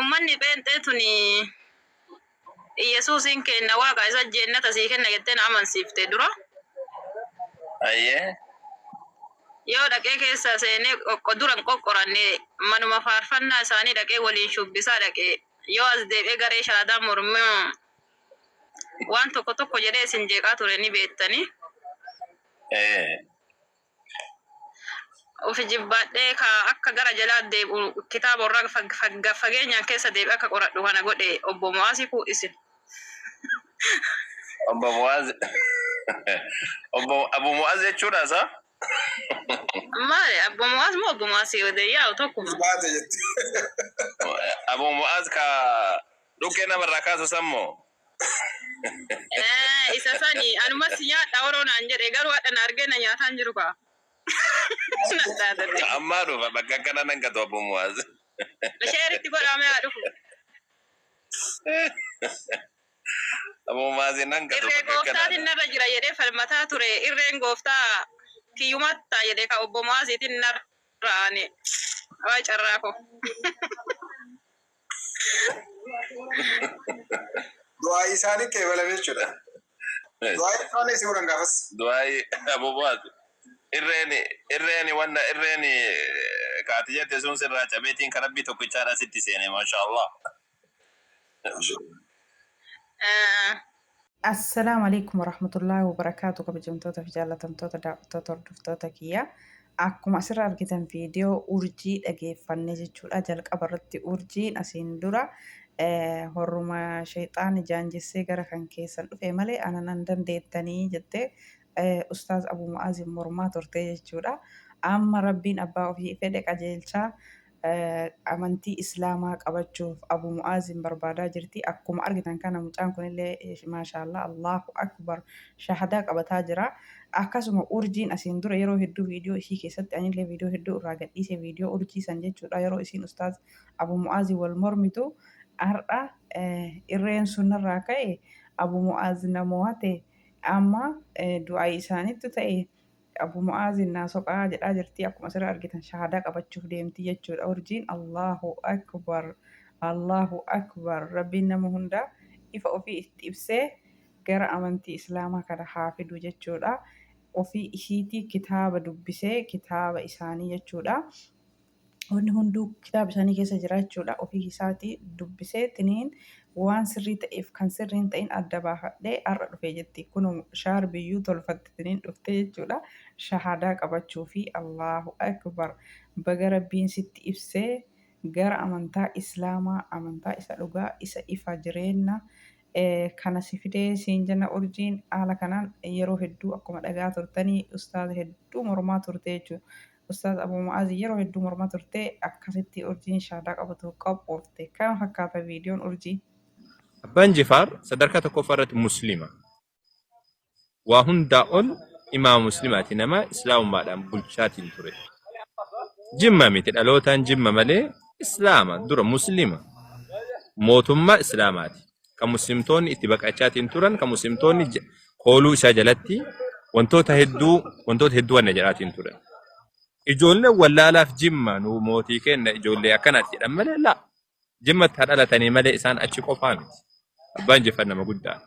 Ummanni pheenxee tuni Iyyasuusiin keenna waaqa isa jeennata sii kenna jettee na amansiifte dura. Ayyee. Yoo dhaqee keessa seenee qoqqo dura hin qoqqoranne manuma faarfannaa isaanii dhaqee waliin shubbisaa dhaqe yoo as deebi'ee garee shaadaa mormuu waan tokko tokko jedhee isin jeeqaa ture ni beektanii. Ee. Ufi jibbaadhee ka akka gara jalaa deebi'u kitaaba warraa fageenyaan keessa deebi'ee akka qoradhu kana godhe obbo Mo'aasii kuu isin. Obbo Mu'aaz. Obbo Abu Mu'aaz jechuudha isaa? Maali abbo Mo'aaz moo obbo Mo'aasii yaa'u tokkuma. Baate jetti. Abu Mu'aaz ka dhukkee namarraa kaasu san moo? Isa sani anumas si nyaadha waroo naan jedhe garuu hadha na argee na nyaataan jiru kaa. Na dhaadate. Ammaa dhufa bakka akkana nan gatu Abu Mu'aaz. Sheeritti godhamee haa dhufu. Abu Mu'aaz nan gatu Irree bakka akkana. gooftaatiin narra jira jedhee falmataa ture. Irreen gooftaa kiyyumatta jedhe ka obbo Mu'aaziitiin narra aane. Waay carraa koo. Du'aa isaanii qeebalame jechuudha. Du'aa isaanii si godhan gaafas. Du'aayi Abu Mu'aaz. Irreen irreen wanna irreen kaati jette sun sirraa cabeetiin ka rabbii tokkichaadha sitti seene masha Allah. Assalaamu alaikum warahmatullaahi wabarakaatu kabajamtoota fi jaallatamtoota daawwattoota hordoftoota kiyya. Akkuma asirra argitan viidiyoo urjii dhageeffanne jechuudha. Jalqaba irratti urjiin asiin dura horruma sheexaani jaanjessee gara kan keessan dhufe malee ana nan dandeettanii jettee ustaaz Abu Mu'aaziin mormaa turte jechuudha. Amma rabbiin abbaa ofii fedhe qajeelchaa amantii Islaamaa qabachuuf Abu Mu'aaziin barbaadaa jirti. Akkuma argitan kana mucaan kunillee maashaallah Allahu Akbar shahadaa qabataa jira. Akkasuma urjiin asiin dura yeroo hedduu viidiyoo ishii keessatti anillee viidiyoo hedduu irraa gadhiise viidiyoo urjii san jechuudha. Yeroo isiin ustaaz Abu Mu'aazii wal mormitu har'a irreen sun narraa ka'e Abu Mu'aaz na mo'ate amma du'aa isaaniitu ta'e Abu Mu'aazin naa soqaa jedhaa jirti. Akkuma asirra argitan shahaadaa qabachuuf deemti jechuudha. Urjiin Allahu Akbar Allahu Akbar Rabbiin nama hundaa ifa ofii itti ibsee gara amantii Islaamaa kana haa fidu jechuudha. Ofii ishiitii kitaaba dubbisee kitaaba isaanii jechuudha. Wanni hunduu kitaaba isaanii keessa jira jechuudha. Ofii isaatii dubbisee tiniin waan sirrii ta'eef kan sirrii hin ta'in adda baafadhee har'a dhufe jetti. Kunoo shaarbiyyuu tolfatte tiniin dhufte jechuudha. Shahaadaa qabachuu fi Allahu Akbar baga rabbiin sitti ibsee gara amantaa Islaamaa amantaa isa dhugaa isa ifa jireenna kana si fidee siin jenna urjiin haala kanaan yeroo hedduu akkuma dhagaa turtanii ustaaza hedduu mormaa turte jechuudha. Ustaaz Abuu Mu'aaz yeroo hedduu mormaa turte akkasitti urjiin shaadaa qabatu qophoofte. Kana fakkaata viidiyoon urjii. Abbaan Jifaar sadarkaa tokkoffaa irratti Muslima. Waa hundaa ol imaama Muslimaati nama Islaamummaadhaan bulchaatiin ture. Jimma miti dhalootaan Jimma malee Islaama dura Muslima. Mootummaa Islaamaati. Kan Muslimtoonni itti baqachaatiin turan kan Muslimtoonni kooluu isaa jalatti wantoota hedduu wantoota hedduu wanna jedhaatiin turan. Ijoolleen wallaalaaf Jimma nu mootii kenna ijoollee akkanaati jedhan malee laa. Jimmatti haa dhalatanii malee isaan achi qofaa miti. Abbaan Jifar nama guddaadha.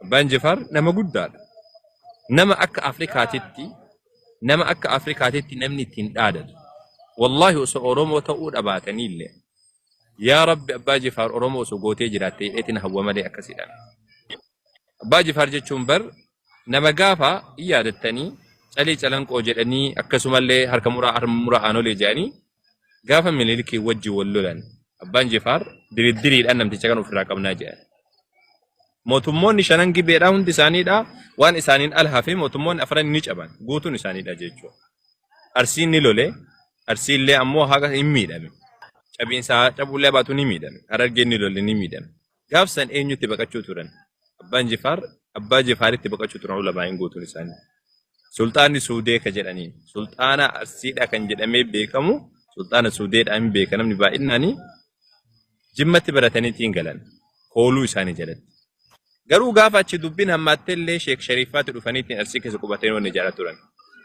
Abbaan Jifar nama guddaadha. Nama akka Afrikaatitti nama akka Afrikaatitti namni ittiin dhaadatu. Wallaahi osoo Oromoo ta'uu dhabaatanii illee yaa Rabbi Abbaa Jifaar Oromoo osoo gootee jiraatte jedheetiin hawwa malee akkasiidhaan. Abbaa Jifaar jechuun bar nama gaafa hin yaadattanii calii calanqoo jedhanii akkasumallee harka muraa harma muraa aanolee jedhanii gaafa Minilikii wajjin wal lolan Abbaan Jifaar diriddiriidhaan namticha kan ofirraa qabnaa jedhan. Mootummoonni shanan gibeedhaa hundi isaaniidha waan isaaniin ala hafee mootummoonni afran ni caban guutuun isaaniidha jechuudha. Arsiin ni lole Arsiillee ammoo haga hin miidhame. Cabiinsa cabuullee baatu ni miidhame. Harargeen ni lole ni miidhame. Gaaf san eenyutti baqachuu turan? Abbaan Jifaar Abbaa Jifaaritti baqachuu turan ulamaa'in guutuun isaanii. Sulxaanni Suudee ka jedhaniin sulxaana Arsiidha kan jedhamee beekamu sulxaana Suudeedhaan hin beeka namni baay'innaanii Jimmatti barataniitiin galan kooluu isaanii jalatti. Garuu gaafa achi dubbiin hammaatte illee Sheek Shariiffaatti dhufaniitiin Arsii keessa qubatanii wanni ijaaraa turan.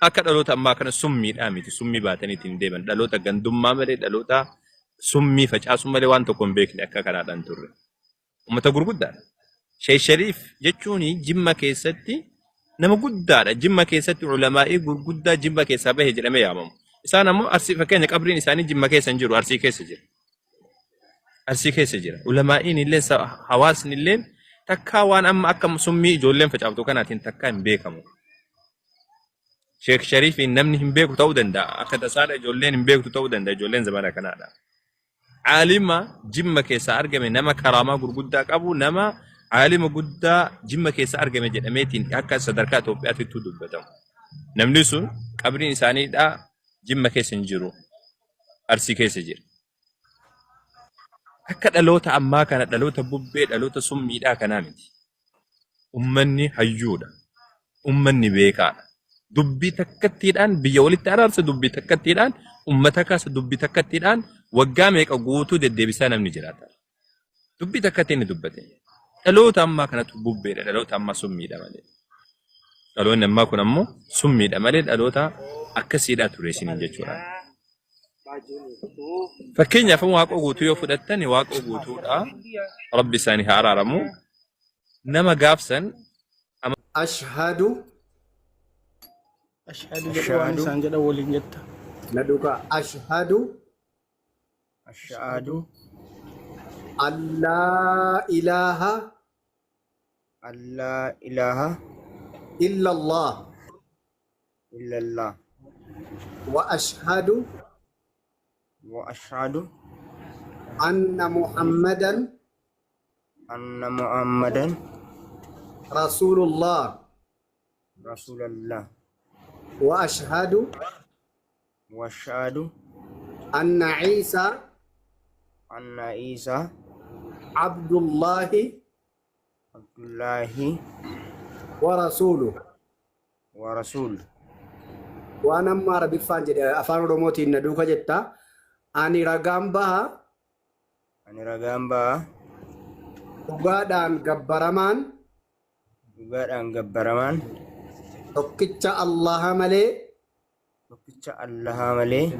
Akka dhaloota ammaa kana summiidhaa miti summii baataniitiin deeman dhaloota gandummaa malee dhaloota Summii facaasuu malee waan tokko hin beekne akka kanaadhaan turre. Uummata gurguddaadha. Sheekh Shariif jechuun Jimma keessatti nama guddaadha. Jimma keessatti ulamaa'ii gurguddaa Jimma keessaa bahe jedhamee yaamamu. Isaan ammoo Arsii fakkeenya qabriin isaanii Jimma keessa hin jiru, Arsii keessa jira. Arsii keessa jira. Ulamaa'iin illee hawaasni illee takkaa waan amma akka summii ijoolleen facaaftu kanaatiin takkaa hin beekamu. Sheekh Shariifiin namni hin beeku ta'uu danda'a. Akka tasaadha ijoolleen hin beektu ta'uu danda'a ijoolleen zamana kanaadha. Aalima Jimma keessaa argame nama karaamaa gurguddaa qabu nama aalima guddaa Jimma keessaa argame jedhameetiin akka sadarkaa Itoophiyaatittuu dubbatamu. Namni sun qabriin isaaniidha Jimma keessa hin jiru. Arsii keessa jira. Akka dhaloota ammaa kana dhaloota bubbee dhaloota summiidhaa kanaa miti. Ummanni hayyuudha. Ummanni beekaadha. Dubbii takkattiidhaan biyya walitti araarsa, dubbii takkattiidhaan ummata kaasa, dubbii takkattiidhaan waggaa meeqa guutuu deddeebisaa namni jiraata. Dubbii takkattiin ni dubbate. Dhaloota ammaa kanatu bubbeedha. Dhaloota ammaa summiidha malee. Dhaloonni ammaa kun ammoo summiidha malee dhaloota akkasiidhaa ture isiniin jechuudha. Fakkeenyaaf Waaqoo Guutuu yoo fudhattan Waaqoo Guutuudha. Rabbi isaanii haa araaramu. Nama gaafsan Ashhadu. Ashhadu jedhu waan isaan jedhan waliin jetta. Na dhugaa. Ashhadu. Ashhadu. Allaa ilaaha. Allaa ilaaha. Illallah. Illallah. Wa ashhadu. Wa ashhadu. Anna Muhammadan. Anna Muhammadan. Rasulullah. Rasulallah. Wa ashhadu. Wa ashhadu. Anna Isa. Anna Isa. Abdullahi. Abdullahi. Wa rasuluhu. Wa rasuul. Waan amma Arabiffaan jedhe afaan Oromootiin na duuka jetta. Ani ragaan baha. Ani ragaan baha. Dhugaadhaan gabbaramaan. Dhugaadhaan gabbaramaan. Tokkicha Allaha malee. Tokkicha Allaha malee.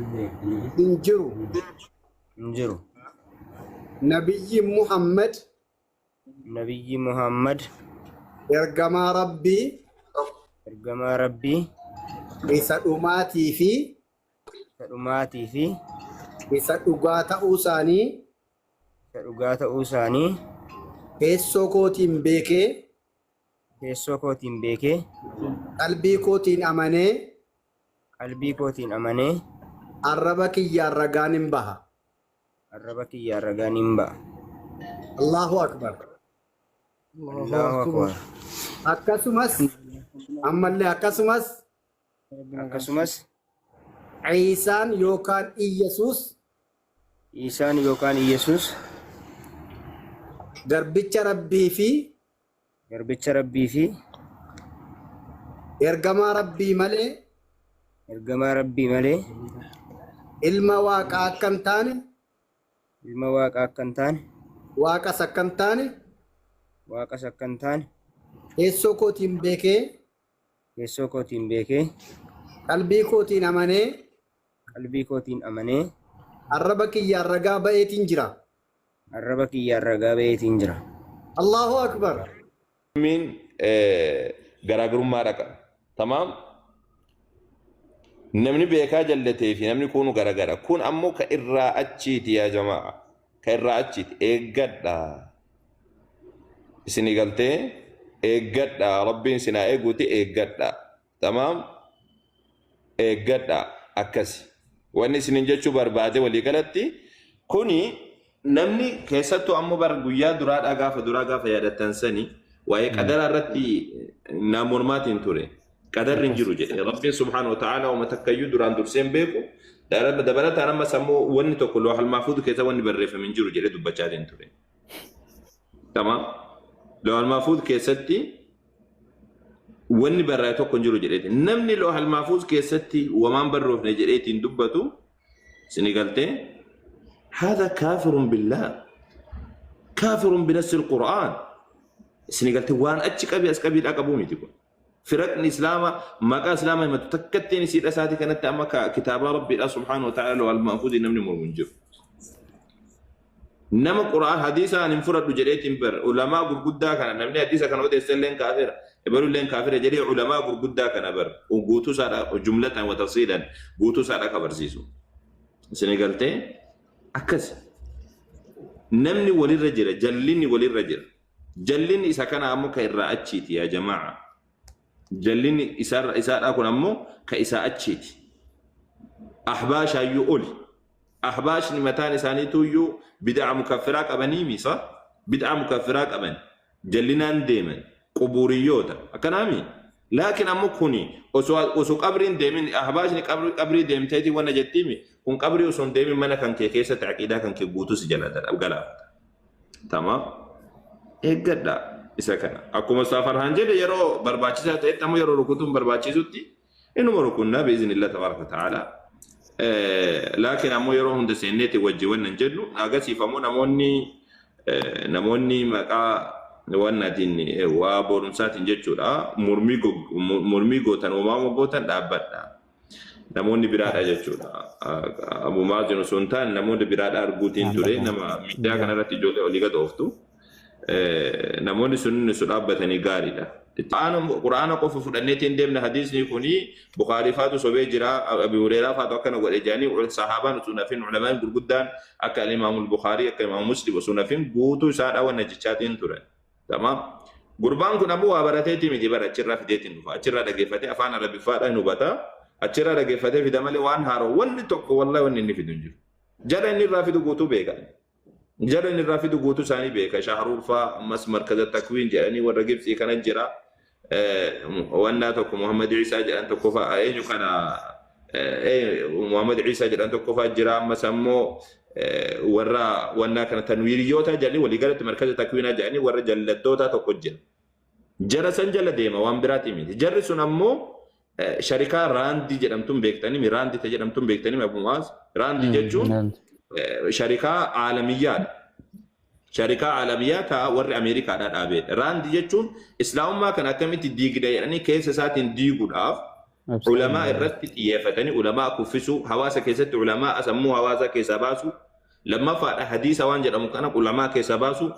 Hin jiru. Hin jiru. Nabiyyi Muhammad. Nabiyyi Muhammad. Ergamaa Rabbii. Ergamaa Rabbii. Isa dhumaatii fi. Isa dhumaatii fi. Isa dhugaa ta'uu isaanii. Isa dhugaa ta'uu isaanii. Keessoo kootiin beekee. Keessoo kootiin beekee. Qalbii kootiin amanee. Qalbii kootiin amanee. Arraba kiyyaan ragaan hin baha. Arraba kiyyaan ragaan hin ba'a. Allahu Akbar. Allahu Akbar. Akkasumas ammallee akkasumas Akkasumas Iisaan yookaan Iyyasuus Iisaan yookaan Iyyasuus garbicha Rabbii fi garbicha Rabbii fi ergamaa Rabbii malee ergamaa Rabbii malee ilma Waaqaa akka hin taane ilma Waaqaa akka hin taane Waaqas akka hin taane Waaqas akka hin taane keessoo kootiin beekee keessoo kootiin beekee qalbii kootiin amanee qalbii kootiin amanee arraba kiyyaan ragaa ba'eetiin jira. Arraba kiyyaan ragaa ba'eetiin jira. Allahu Akbar. Summiin garaagarummaa dhaqa. Tamaam? Namni beekaa jallatee fi namni kuunu garagara. Kun ammoo ka irraa achiiti yaa jamaa. Ka irraa achiiti. Eeggadha. Isinii galtee eeggadha. Rabbiin isin haa eeguuti eeggadha. Tamaam? Eeggadha. Akkasi. Wanni isinin jechuu barbaade walii galatti kuni namni keessattuu ammoo bar guyyaa duraadhaa gaafa duraa gaafa yaadattan sani waa'ee qadaraa irratti naa mormaatiin ture. Qadarri hin jiru jedhe. Rabbiin subhaanahu wa ta'ala uma takkayyuu duraan dursee hin beeku. Dabalataan ammas ammoo wanni tokko loohal mahfuud keessa wanni barreeffame hin jiru jedhee dubbachaatiin ture. Tamaam. Loohal mahfuud keessatti wanni barraa'e tokko hin jiru jedheeti. Namni loohal mahfuuz keessatti wamaan barroofne jedheetiin dubbatu sini galtee haadha kaafirun billaa kaafirun binassi qur'aan sini galtee waan achi qabii as qabiidhaa qabuu miti kun. Firaqni Islaama maqaa Islaama himatu takkattiin isiidha isaatii kanatti amma kitaabaa Rabbiidha subhaanahu wa ta'ala loohal mahfuuzii namni mormu hin jiru. Nama Qur'aan hadiisaan hin fudhadhu jedheetiin bar ulamaa gurguddaa kana namni hadiisa kana odeesse illeen kaafira ebaluu illeen kaafira jedhee ulamaa gurguddaa kana bar guutuu isaadha jumlatan wa tafsiilan guutuu isaadha ka barsiisu. Isin galtee akkas namni walirra jira, jallinni walirra jira. Jallinni isa kana ammoo ka irraa achiiti yaa jamaa. Jallinni isaadha kun ammoo ka isaa achiiti. Ahbaashaayyuu oli. Ahbaashni mataan isaaniituyyuu bid'a mukaffiraa qabanii misa bid'a mukaffiraa qaban jallinaan deeman qubuuriyyoota akkanaami. Laakiin ammoo kuni osoo qabriin deemin ahbaashni qabrii deemteeti wanna jettiimi kun qabrii osoo hin deemin mana kan kee keessatti aqiidaa kan kee guutuu si jala galaafata. Tamaam. Eeggadha isa kana. Akkuma Ustaaz Farhaan jedhe yeroo barbaachisaa ta'etti ammoo yeroo rukutuun barbaachisutti inuma rukunnaa biiznillah tabaaraka ta'ala. Laakiin ammoo yeroo hunda seenneeti wajji wannan hin jennu agasiif ammoo namoonni maqaa wannaatiin waa boorumsaatiin jechuudha mormii gootan uumaama gootan dhaabbadha. Namoonni biraadha jechuudha. Abu Maazin osoo hin taane namoonni biraadha arguutiin ture nama miidiyaa kanarratti ijoollee olii gad ooftu. Namoonni sun su dhaabbatanii gaariidha. Qura'aana qofa fudhanneetiin deemna hadiisni kuni Bukaarii faatu sobee jira, Abi Hureeraa faatu akkana godhe jedhanii sahaabaan osoo nafin ulamaan gurguddaan akka Imaamul Bukaarii akka Imaam Muslim osoo nafin guutuu isaadha wanna jechaatiin turan. Tamaam. Gurbaan kun ammoo waa barateetii miti bara achirraa fideetiin dhufa. Achirraa dhaggeeffatee afaan Arabiffaadhaan hin hubata. Achirraa dhaggeeffatee fida malee waan haaroo wanni tokko wallahi wanni inni fidu hin jiru. Jala inni irraa fidu guutuu beeka. Jala inni irraa fidu guutuu isaanii beeka. Shahruur fa'aa ammas markaza takwiin jedhanii warra Gibxii kana jira. Wannaa tokko Muhammad Iisaa jedhan tokko fa'aa eenyu kana Muhammad Iisaa jedhan tokko fa'aa jira. Ammas ammoo warra wannaa kana tanwiiriyyoota jedhanii waliigalatti markaza takwiinaa jedhanii warra jallattoota tokko jira. Jara san jala deema waan biraati miti. Jarri sun ammoo sharikaa raandii jedhamtuun beektanii raandii ta jedhamtuun beektanii Abu Mu'aaz raandii jechuun sharikaa aalamiyyaadha. Sharikaa aalamiyyaa ta warri Ameerikaadhaa dhaabeedha. Raandii jechuun islaamummaa kana akkamitti diigda jedhanii keessa isaatiin diiguudhaaf ulamaa irratti xiyyeeffatanii ulamaa kuffisuu hawaasa keessatti ulamaa sammuu hawaasa keessaa baasuu lammaffaadha hadiisa waan jedhamu kana ulamaa keessaa baasuu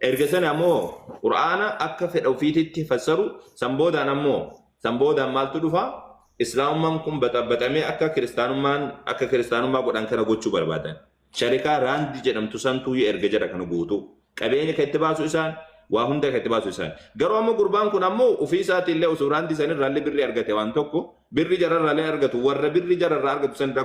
erga sana ammoo qur'aana akka fedha ofiititti fassaru san boodaan ammoo san boodaan maaltu dhufa islaamummaan kun baxabaxamee akka kiristaanummaa godhan kana gochuu barbaadan. Sharikaa raandii jedhamtu santuu erga jara kana guutuu qabeenya kan itti baasu isaan waa hunda kan itti baasu isaan. Garuu ammoo gurbaan kun ammoo ofii isaatii illee osoo raandii sanirraa illee birrii argate waan tokko birrii jararraa illee argatu warra birrii jararraa argatu sanirraa